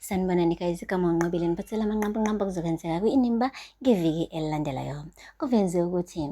Sanibonani guys, igama uNqobile niphathela amanqampunqampu okuzokwenzeka kwi-Inimba ngeviki elilandelayo. Kuveze ukuthi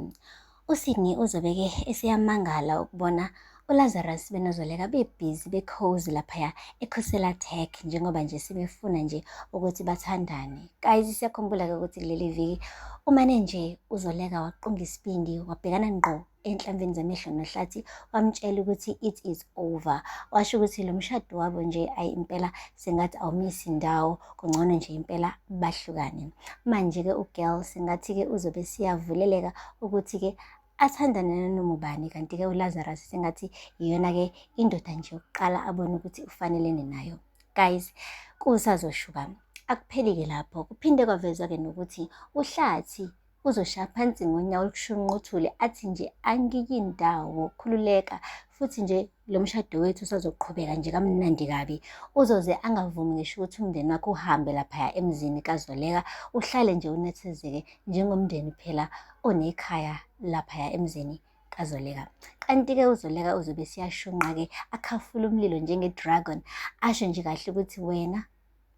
uSydney uzobe-ke eseyamangala ukubona uLazarus benoZoleka bebhizi bekhozi laphaya eKhosela Tech njengoba nje sebefuna nje ukuthi bathandane. Guys, siyakhumbula-ke ukuthi kuleli viki umane nje uZoleka waqunga isibindi wabhekana ngqo enhlamvini zamehlo noHlathi wamtshela ukuthi it is over. Washo ukuthi lo mshado wabo nje ayi impela sengathi awumisi ndawo, kungcono nje impela bahlukane. Manje-ke ugirl sengathi-ke uzobe siyavuleleka ukuthi-ke athandane nanoma ubani, kanti-ke uLazarus sengathi iyona-ke indoda nje yokuqala abone ukuthi ufanelene nayo. Guys, kusazoshuba. Akupheli-ke lapho, kuphinde kwavezwa-ke nokuthi uHlathi uzoshaya phansi ngonyawo olushunquthule athi nje angiyindawo, khululeka futhi nje lo mshado wethu usazoqhubeka nje kamnandi kabi. Uzoze angavumi ngisho ukuthi umndeni wakhe uhambe laphaya emzini kaZoleka, uhlale nje unethezeke njengomndeni phela onekhaya laphaya emzini kaZoleka. Kanti-ke uZoleka uzobe siyashunqa-ke akhafule umlilo njenge-dragon, asho nje kahle ukuthi wena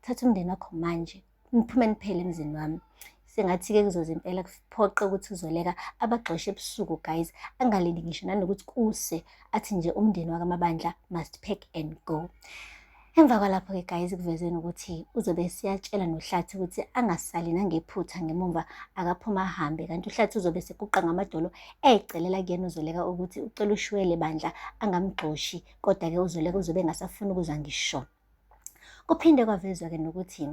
thatha umndeni wakho manje niphume niphele emzini wami. Sengathi-ke kuzoze impela kuphoqe ukuthi uZoleka abagxoshe ebusuku guys, angalindi ngisho nanokuthi kuse, athi nje umndeni wakaMabandla must pack and go. Emva kwalapho-ke guys kuvezwe nokuthi uzobe siyatshela noHlathi ukuthi angasali nangephutha ngemumva, akaphume ahambe. Kanti uHlathi uzobe seguqa ngamadolo ecelela kuyena uZoleka ukuthi ucela ushwele bandla angamgxoshi, kodwa-ke uZoleka uzobe engasafuni ukuzwa ngisho. Kuphinde kwavezwa-ke nokuthi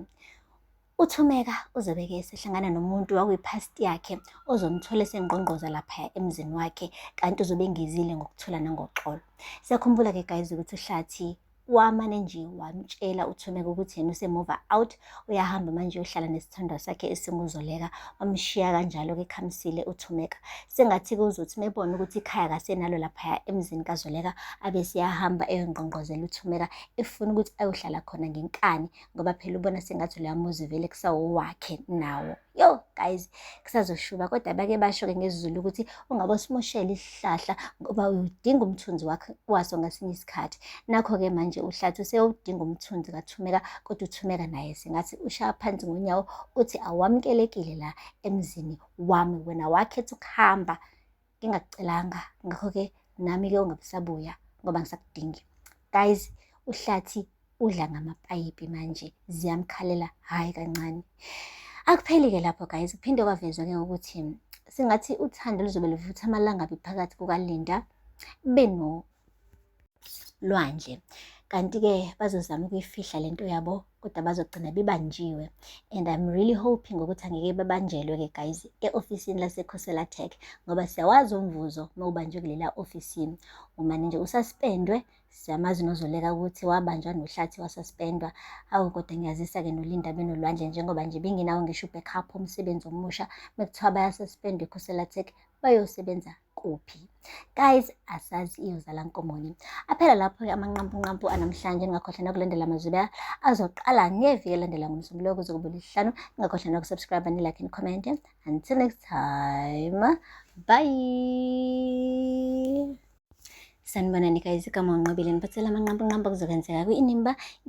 uThumeka uzobe-ke esehlangana nomuntu wakwi-past yakhe ozomthola esengqongqoza laphaya emzini wakhe, kanti uzobe engezile ngokuthula nangoxolo. Siyakhumbula-ke guys ukuthi uHlathi wamane nje wamtshela uThumeka ukuthi yena use-move out, uyahamba manje uyohlala nesithandwa sakhe esinguZoleka, wamshiya kanjalo-ke ekhamisile uThumeka. Sengathi-ke uzothi mebona ukuthi ikhaya kasenalo laphaya emzini kaZoleka, abe seyahamba eyongqongqozela uThumeka efuna ukuthi ayohlala khona ngenkani, ngoba phela ubona sengathi loya muzi vele kusawowakhe nawo. Yo guys, kusazoshuba, kodwa bake basho-ke ngesiZulu ukuthi ungabe usimoshela isihlahla ngoba uyodinga umthunzi wakhe waso ngasinye isikhathi. Nakho-ke manje uHlathi useyowudinga umthunzi kaThumeka, kodwa uThumeka naye sengathi ushaya phansi ngonyawo uthi awamukelekile la emzini wami, wena wakhetha ukuhamba ngingakucelanga, ngakho-ke nami-ke ungabe usabuya ngoba ngisakudingi. Guys, uHlathi udla ngamapayipi manje, ziyamkhalela hhayi kancane. Akupheli-ke lapho guys, kuphinde kwavezwa-ke ukuthi sengathi uthando luzobe luvutha amalangabi phakathi kukaLinda beno Lwandle. Kanti-ke bazozama ukuyifihla lento yabo, kodwa bazogcina bebanjiwe. And I'm really hoping ukuthi angeke babanjelwe-ke guys e-ofisini laseKhosela Tech, ngoba siyawazi umvuzo uma ubanjwe kulela ofisini. Umane nje usaspendwe, siyamazi noZoleka ukuthi wabanjwa noHlathi wasaspendwa. Awu kodwa ngiyazisa-ke noLinda benoLwandle njengoba nje bengenawo ngisho u-backup umsebenzi omusha, mekuthiwa bayasaspendwa eKhosela Tech bayosebenza kuphi? Guys, asazi iyozala nkomoni. Aphela lapho-ke amanqampunqampu anamhlanje. Ningakhohlwa nokulandela amazwi azoqala ngeviki elandela ngoMsombuluko kuze kube Lwesihlanu. Ningakhohlwa nokusubscribe, ni-like, ni-comment. Until next time, bye. Sanibonani guys, igama uNqobile niphathela amanqampunqampu okuzokwenzeka kwi-Inimba.